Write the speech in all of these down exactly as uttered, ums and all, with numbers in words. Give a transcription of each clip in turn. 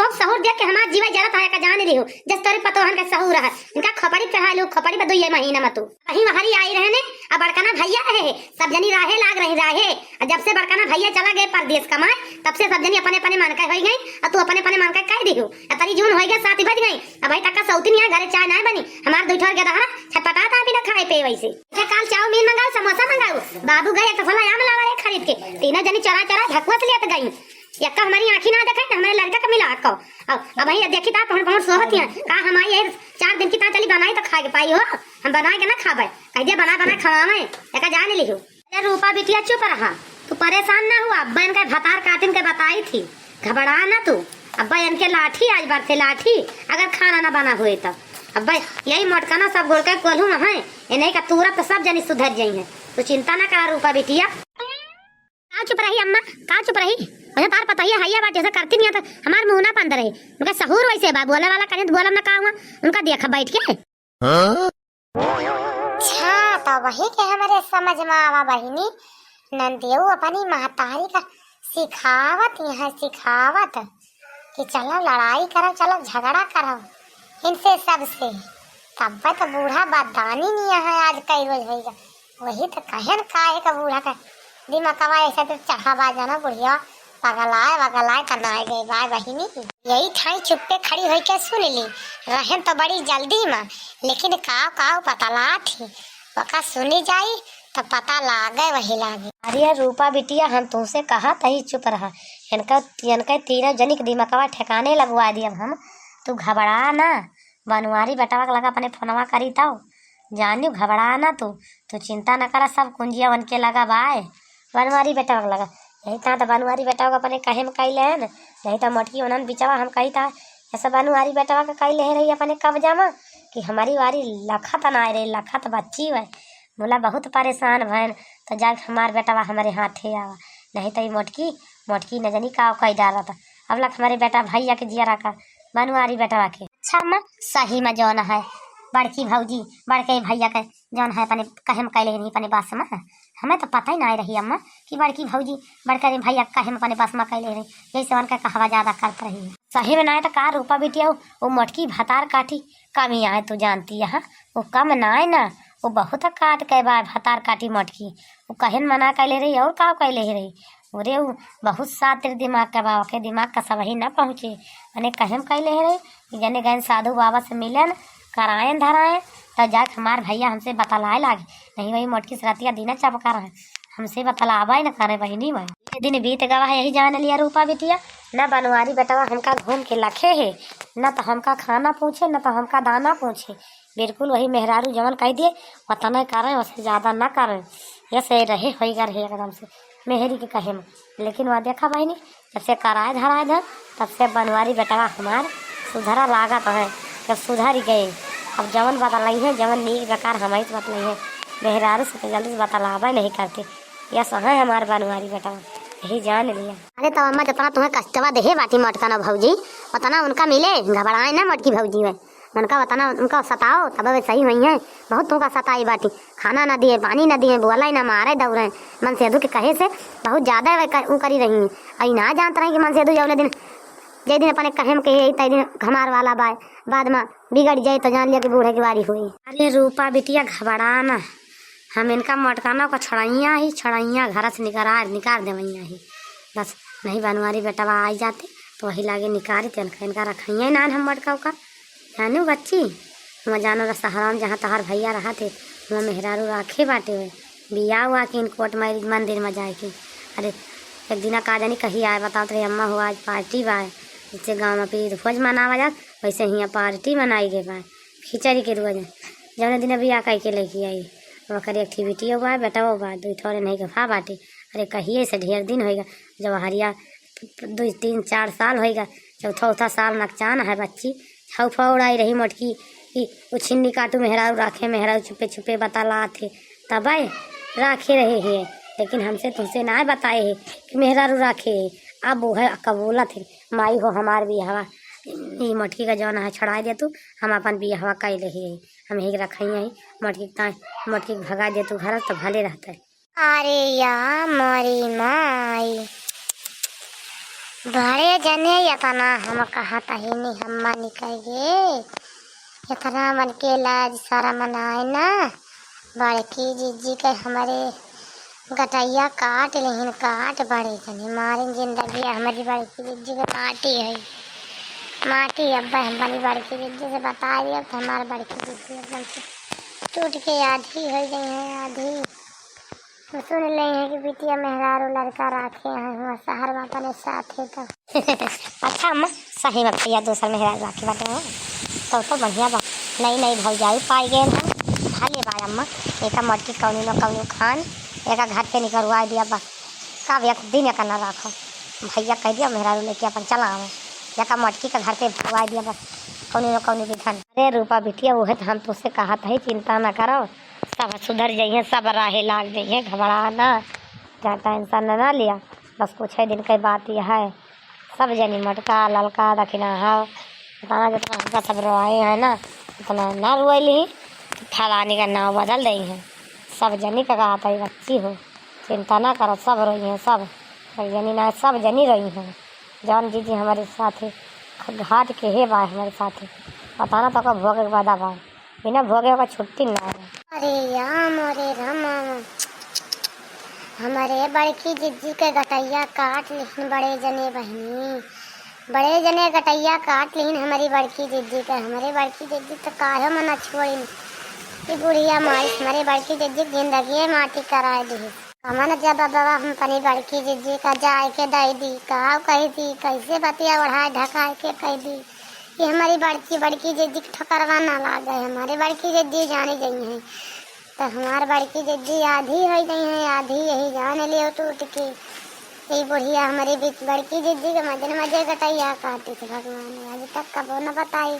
खूब सहूर देख के हमार जीवा जरत है, का जान लिहू, जस तोरे पतोहन के सहूर है। इनका खोपड़ी चढ़ा लू, खोपड़ी बदुइये महीना में तू। कहीं वहरी आई रहे ने, अब बड़कना भैया रहे है, सब जनी राहे लाग रही राहे। और जब से बड़कना भैया चला गए परदेस कमाए, तब से सब जनी अपने अपने मन के होई गई, और तू अपने अपने मन के कह दिहू। अब तरी जून होई गए, सात बज गई, अब भाई तक का सौती नहीं है, घरे चाय नहीं बनी, हमार दू ठोर के दहरा छटपटात है बिना खाए पे वैसे। अच्छा, काल चाउमीन मंगाऊ, समोसा मंगाऊ, बाबू गए एक ठफला आम लावा रे खरीद के, तीनों जनी चोरा चोरा भकुआ से लेत गई। यक्का हमारी आँखी ना देखे, ना हमारे लड़का का मिला को। अब, अब वही देखी ता पहुँच पहुँच सोहत ही है। का हमारी ये चार दिन की ता चली बनाई तो खा के पाई हो, हम बनाए के ना खाबे, कह दिया बना बना खवावे, यक्का जान लिहू। अरे रूपा बिटिया चुप रहा, तू परेशान ना हुआ, अब्बा इनके भतार काटिन के बताई थी, घबरा ना तू। अब्बा इनके लाठी आज बरते लाठी, अगर खाना ना बना हुए तो। अब्बा यही मोटकना सब गोड़ के कोल्हू में है, इन्हें का तुरंत सब जनी सुधर जाई है, तू चिंता ना करा रूपा बिटिया। का चुप रही अम्मा, का चुप रही? वजह तार पता ही है, हैया बाटे से करती नहीं है तो हमार मुँह ना बंद रहे। उनका सहूर वैसे बा, बोले वाला कहीं तो बोलब ना का हुआ, उनका देखा बैठ के। हाँ? अच्छा, तो वही के हमरे समझ में आवा बहिनी, नंदियो अपनी महतारी का सिखावत यहाँ सिखावत कि चलो लड़ाई करो, चलो झगड़ा करो इनसे सबसे। तब तो बूढ़ा बददानी नहीं है, आज कई रोज होइगा। वही तो कहन काहे का बूढ़ा का दिमागवा ऐसे तो चढ़ा बा जाना बुढ़िया। पगलाए, पगलाए त नाय गए बा बहिनी। यही ठाई चुप्पे खड़ी होई के सुन ली। रहन तो बड़ी जल्दी मा, लेकिन काव काव बतलात ही, ओका सुनी जाई त पता लागे वही लागे। अरे रूपा बिटिया, हम तुमसे कहा तही चुप रहा। इनका, इनका तीनों जनी के दिमागवा ठिकाने लगवा दिया हम। तू घबरा ना, बनवारी बेटवा के लगा अपने फोनवा करी तौ। जानू घबरा ना तू, तू चिंता न करा, सब कुंजिया उनके लगा बाय। बनवारी बेटवा के लगा। यही ता तो बनवारी बेटवा के अपने कहे में कई लेन, यही तो मोटकी उन्हन बिचवा हम कही था, ऐसा बनवारी बेटवा के कई ले रही अपने कब्जा में कि हमारी वारी लखत ना रही, लखत बच्ची हुए। बोला बहुत परेशान भैन, तो जाके हमार बेटवा हमारे हाथे आवा, नहीं तो ये मोटकी, मोटकी न जानी का कई डालत। अब लख हमारे बेटा भैया के जियरा का, बनवारी बेटवा के। अच्छा अम्मा, सही में जौन है बड़की भौजी, बड़के भैया के जौन है अपने कहे में कैले रही अपने बस में, हमें तो पता ही ना रही अम्मा कि बड़की भौजी बड़के भैया कहे में अपने बस में कैले रही, यही से उनका कहवा ज्यादा करत रही। सही में ना है तो का रूपा बिटिया, वो मोटकी भतार काटी कमी आए, तू जानती है, वो कम ना है ना, वो बहुत काट के बा भतार काटी मोटकी, वो कहे में मना कैले रही और का कैले रही। अरे उ बहुत सातिर दिमाग के बा, ओके दिमाग का सबही ना पहुँचे। मने कहे में कैले है रे, कि जने गए साधु बाबा से मिलन, करायन धरायन, तब जाके हमार भैया हमसे बतलाए लागे, नहीं वही मोटकी सरतिया दीना चपका रहे, हमसे बतलावा ही न करे बहिनी भाई। ये दिन बीत गवा है, यही जान लिया रूपा बिटिया, न बनवारी बेटवा हमका घूम के लखे है, न तो हमका खाना पूछे, न तो हमका दाना पूछे। बिल्कुल वही मेहरारू जवन कह दिए, उतना ही करें, उससे ज्यादा ना करें। ऐसे रहे होइगा रहे एकदम से मेहरी के कहे में। लेकिन वह देखा बहिनी, जब से कराए धराए धर, तब से बनवारी बेटवा हमार सुधरा लागत है। जब सुधर गए, अब जवन बतलाई है, जवन नीक बेकार हम ही तो बतलाई है, मेहरारू से तो जल्दी से बतलावे नहीं करते। यस है हमार बनवारी बेटवा, यही जान लिया। अरे तब अम्मा, जितना तुम्हें कष्टवा देहे बाटी मोटका ना भौजी, उतना उनका मिले, घबराए ना मोटकी भौजी है। उनका उतना उनका सताओ, तब वे सही हुई हैं। बहुत तुमका सताई बाटी, खाना ना दिए, पानी ना दिए, बोला ही ना, मारे दौड़े। मनसेधु के कहे से बहुत ज्यादा वे कर, उ करी रही हैं। अई ना जानत रही कि मनसेधु जौने दिन, जे दिन अपने कहे में कहे, तई दिन हमार वाला बाय, बाद में बिगड़ जाए तो जान लिया कि बूढ़े की बारी हुई। अरे रूपा बिटिया घबरा ना, हम इनका मोटकाना को छड़ैया ही, छड़ैया घर से निकारा, निकाल देवैया ही। बस नहीं बनवारी बेटवा आई जाते तो वही लागे निकारी ते इनका, इनका रखैया ही ना हम मोटका का। जानू बच्ची, वहाँ जानो रहा सहरा में जहाँ तहार भैया रहा थे, वहाँ मेहरारू राखे बाटे हुए। बियाह हुआ कि इन कोर्ट मैरिज मंदिर में जाए के। अरे एक दिना का जानी कही आए, बताओ तो अम्मा हो आज पार्टी बा, जैसे गाँव में पीर भोज मनावा जात, वैसे हियाँ पार्टी मनाई गई बा। खिचड़ी के रोज, जौने दिन बियाह कई के लेके आई, ओकर एक ठे बिटियो बा, बेटवो बा, दुई ठो नहीं के भा बाटे। अरे कहिए से ढेर दिन होइगा, जब हरिया दुई तीन चार साल होइगा, चौथा उथा साल नकचान है बच्ची, छौ फौ उड़ाई रही मोटकी, कि उछिन्नी काटू मेहरारू राखे, मेहरारू छुपे छुपे बतलात है, तबे राखे रहे है। लेकिन हमसे तुमसे ना बताए है कि मेहरारू राखे है, अब वो है कबूलत है, माई हो हमार बियाहवा, ई मोटकी का जौन है छोड़ाई दे तू, हम अपन बियाहवा कई ले ही, हम यही रखई है, मोटकी के ताई, मोटकी के भगा दे तू घर तो भले रहते। अरे या मोरी माई। बड़े जने एतना हम कहत ही नी, हम मानी कहे गे। एतना मन के लाज सरम नाय ना। बड़की जिज्जी के हमरे गटइया काट लिहिन, काट बड़े जने मारिन जिंदगी हमरी बड़की जिज्जी के माटी है, माटी। अब हम बनी बड़की जिज्जी से बताई दिया तो हमार बड़की जिज्जी एकदम से टूट के आधी होइ गई है, आधी। सुन ले हैं कि बिटिया मेहरारू लड़का राखे हैं हुआ शहर में अपने साथे तो। अच्छा अम्मा, सही में भैया दोसर मेहरारू राखे बाटे हो, तब तो बढ़िया बा। नई नई भौजाई पाई गए हम, भले बा अम्मा, एका मटकी कौनो न कौनो खान, एका घर पे निकलवा दिया बस। कब एक दिन एका न राखो, भैया कह दिया मेहरारू लेके अपन चला आवे, एका मटकी का घर पे भरवा दिया बस, कौनो न कौनो विधन। अरे रूपा बिटिया, उहे तो हम तुझसे कहत है, चिंता न करो, सब सुधर जइहें, सब राहे लाग जइहें, घबरा ना, जा tension ना लिया। बस कुछ ही दिन के बात यह है, सब जनी मोटका, ललका, दखिनहा, जितना, जितना हमका सब रोआए हैं ना, उतना ना रोइली, फलानी का नाव बदल दई हैं। सब जनी का कहत है, बच्ची हो, चिंता ना करो, सब रोई हैं, सब, एक जनी ना, सब जनी रोई हैं। जौन जिज्जी हमरे साथे घाट के हे बा हमरे साथे, पता ना तो का भोगे के वादा बा। बिना भोगे ओकर छुट्टी ना है। अरे राम, अरे राम, हमरे बड़की जिज्जी के गटइया काट लिहिन बड़े जने बहिनी, बड़े जने गटइया काट लिहिन हमरी बड़की जिज्जी के। हमरे बड़की जिज्जी तो काहे मना छोड़िन, ई बुढ़िया माई हमरे बड़की जिज्जी के जिंदगी माटी कराए दिहिस। हमन जब बाबा हम अपनी बड़की जिज्जी का जाए के दई दी, का कही दी, कैसे बतिया ओढ़ाए ढकाए के कह दी। ये हमरी बड़की, बड़की जिज्जी के ठोकरवा ना लागे, हमरे बड़की जिज्जी जानी जइहें। तो हमार बड़की जिज्जी आधी होइ गई हैं, आधी यही जान लियो टूट के। ये बुढ़िया हमरी बिच-, बड़की जिज्जी के मजे न मजे गटइया काटी थे भगवान, आज तक कबो न बताई,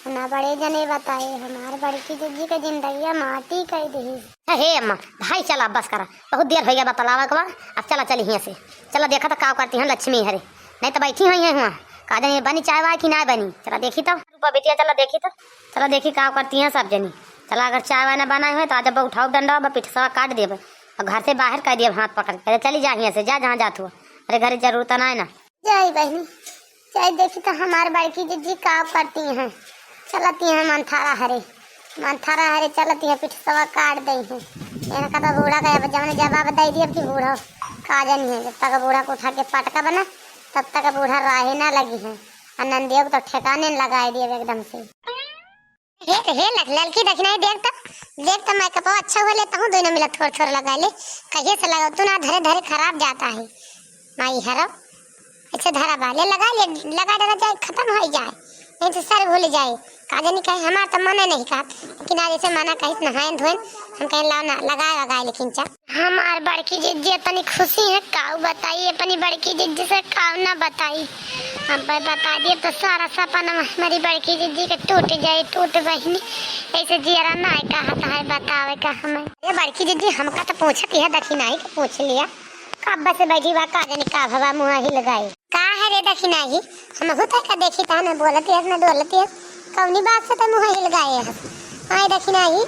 ना बड़े जने बताई। हमार बड़की जिज्जी के जिंदगिया माटी कई दिहिस। हे अम्मा, भाई चला, बस करा, बहुत देर होइ गया बतलावा के बा, अब चला चली हियाँ से। चला देखा तो का करती हैं लक्ष्मी हरे, नहीं तो बैठी हुई हैं हुआ, का जानी बनी चाय वाय कि ना बनी। चला देखी तो रूपा बिटिया, चला देखी तो, चला देखी का करती हैं सब जनी। चला अगर चाय वाय ना बनाए हुए तो आज अब उठाओ डंडा, अब पिठसवा काट देबे और घर से बाहर कर दिए हाथ पकड़ के, चली जा हियाँ से, जा जहाँ जात हो, अरे घरे जरूरत ना है ना। जाई बहिनी, जाई देखी तो हमार बड़की जिज्जी का करती हैं। चलती हैं मंथारा हरे, मंथारा हरे चलती हैं, पिठसवा काट दई हैं। इनका तो बूढ़ा का अब जौने जवाब दे दिए कि बूढ़ा का जानी है, जब तक बूढ़ा को उठा के पटका बना, तब तक बूढ़ा राहे ना लगी हैं। आ नंदियो को तो ठिकाने न लगाए दिए एकदम से। हे, हे लल-, ललकी दखिनही देख तो, देख तो मेकअपवा अच्छा होले, तहूँ दोनों मिला थोड़ थोड़ लगा ले। कहिए से लगाओ तू ना, धरे धरे खराब जाता है। माई हरो, अच्छा धरा बा, ले लगा ले, लगा डरा जाए, खत्म होइ जाए, नहीं तो सर भूल जाए। का जानी कहे हमार तो मने नहीं कहत, लेकिन आज ऐसे मना कहिस नहाए धोए, हम कहे लाओ ना, लगाए वगाए लेकिन चा। हमार बड़की जिज्जी इतनी खुशी है, काऊ बताई, अपनी बड़की जिज्जी से काऊ ना बताई। अब बता दिए तो सारा सपना हमारी बड़की जिज्जी के टूट जाए, टूट बहिनी। ऐसे जियरा ना कहत है, बतावे का हमें। अरे बड़की जिज्जी, हमका तो पूछत है, दखिनही के पूछ लिया। कब से बैठी बा, का जानी का भवा मुँह हिल गए। का है रे दखिनही, हमहू तो का देखी ता ना बोलत है ना डोलत है। कौनी बात से तो मुँह हिल गए है। आए दखिनही,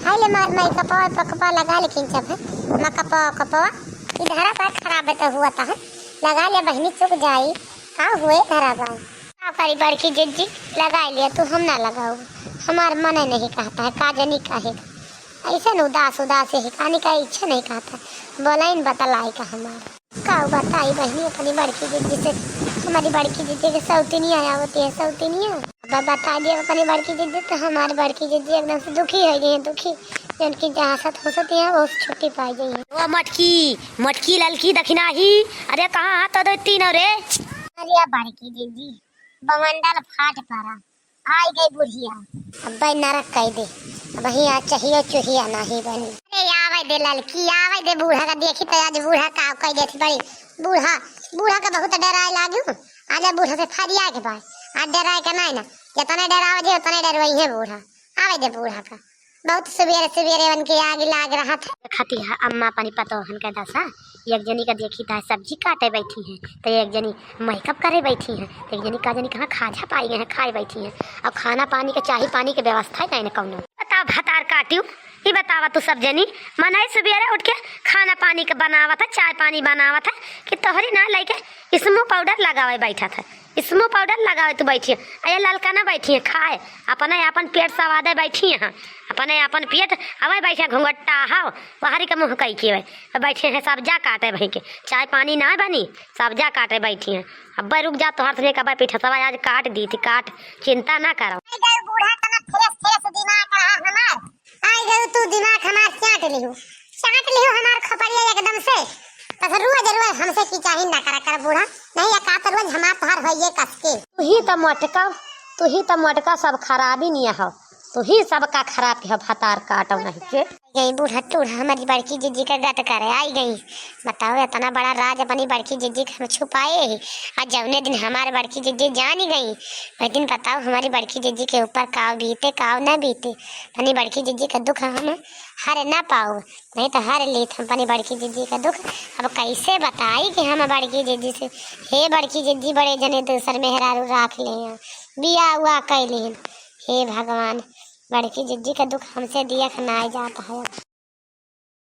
हाय ले मार माई का पाव पकपा लगा ले खींचब है। मकपा कपवा, ई धरा पर खराब तो हुआ ता है। लगा ले बहिनी चुक जाई, का हुए धरा बा। का करी बड़की जिज्जी, लगा लिया तू, हम ना लगाऊ। हमार मन नहीं कहता है, का जानी काहे। ऐसे न उदास उदास है, कहानी का इच्छा नहीं कहता। बोलाइन बतलाई का हमार। का बताई बहिनी, अपनी बड़की जिज्जी से, हमारी बड़की जिज्जी के सौतिनिया आवती है, सौतिनिया। अब बता दिया अपनी बड़की जिज्जी तो हमारी बड़की जिज्जी एकदम से दुखी हो गई है, दुखी। जौन की जहाँ हंसत हंसत है, वो छुट्टी पाई गई है। ओ मटकी, मटकी ललकी दखिनही, अरे कहाँ हाथ दो तीन रे? अरे बड़की जिज्जी, बमंडल फाट पड़ा। आई गई बुढ़िया। अब्बे नरक कई दे। अबहीं आज चाहिए चुहिया नाही बनी। अरे आवे दे ललकी, आवे दे बूढ़ा का, देखी तो आज बूढ़ा का कई देती बड़ी। बूढ़ा, बूढ़ा का बहुत डराए लागी हूँ। आज बूढ़ा से फरिया के बाद। आज डराए का नहीं ना। जितने डरावे दे, उतने डरवाई है बूढ़ा। आवे दे बूढ़ा का। बहुत सुबेरे सुबेरे उनके आग लाग रहा था। देखती है अम्मा अपनी पतोहन का दशा। एक जनी का देखी था सब्जी काटे बैठी हैं, तो एक जनी मेकअप करे बैठी हैं, तो एक जनी का जनी कहाँ खाजा पाई गए हैं, खाए बैठी हैं। और खाना पानी के, चाही पानी के व्यवस्था ही नहीं ना कौनो। बताओ भतार काटियो, ई बतावा तू सब जनी, मनई सुबेरे उठ के खाना पानी के बनावत है, चाय पानी बनावत है कि तोहरी ना लइके स्मो पाउडर लगावे बैठत है, स्मो पाउडर लगावे तू बैठी है, आ ये ललका ना बैठी है खाए, अपने आपन पेट सवादे बैठी है, अपने आपन पेट अवे बैठे घुंघट्टा हव, वहरी के मुँह कई के बैठे हैं सब्जा काटे भई के, चाय पानी ना बनी, सब्जा काटे बैठी हैं। अब्बे रुक जा, तोहर तने कबे पीठसवा आज काट दी थी, काट, चिंता ना करो। आई गयो बूढ़ा, तना फ्रेश फ्रेश दिमाग रहा हमार। आई गयो तू दिमाग हमार चाट लिहू, चाट लिहू हमार खोपड़िया एकदम से। बस रोज रोज हमसे की चाही ना करा कर बूढ़ा, नहीं या का तो रोज हमार तोहर होइए कसके। तू ही तो मोटका, तू ही तो मोटका सब खराबी निया हो, तू ही सबका खराब के हो भतार काटो नहीं के। गई बूढ़ा टूढ़ा हमारी बड़की जिज्जी का गत करे आई गई। बताओ, इतना बड़ा राज अपनी बड़की जिज्जी के हम छुपाए ही, और जौने दिन हमारे बड़की जिज्जी जानी गई, वही दिन बताओ हमारी बड़की जिज्जी के ऊपर काव बीते, काव न बीते। अपनी बड़की जिज्जी का दुख हम हर न पाओ, नहीं तो हर लेत हम अपनी बड़की जिज्जी का दुख। अब कैसे बताई कि हम बड़की जिज्जी से, हे बड़की जिज्जी, बड़े जने दूसर मेहरारू राख ले हैं, बिया उआ कैले हैं। हे भगवान, बड़की जिज्जी का दुख हमसे दिया के नाई जात है।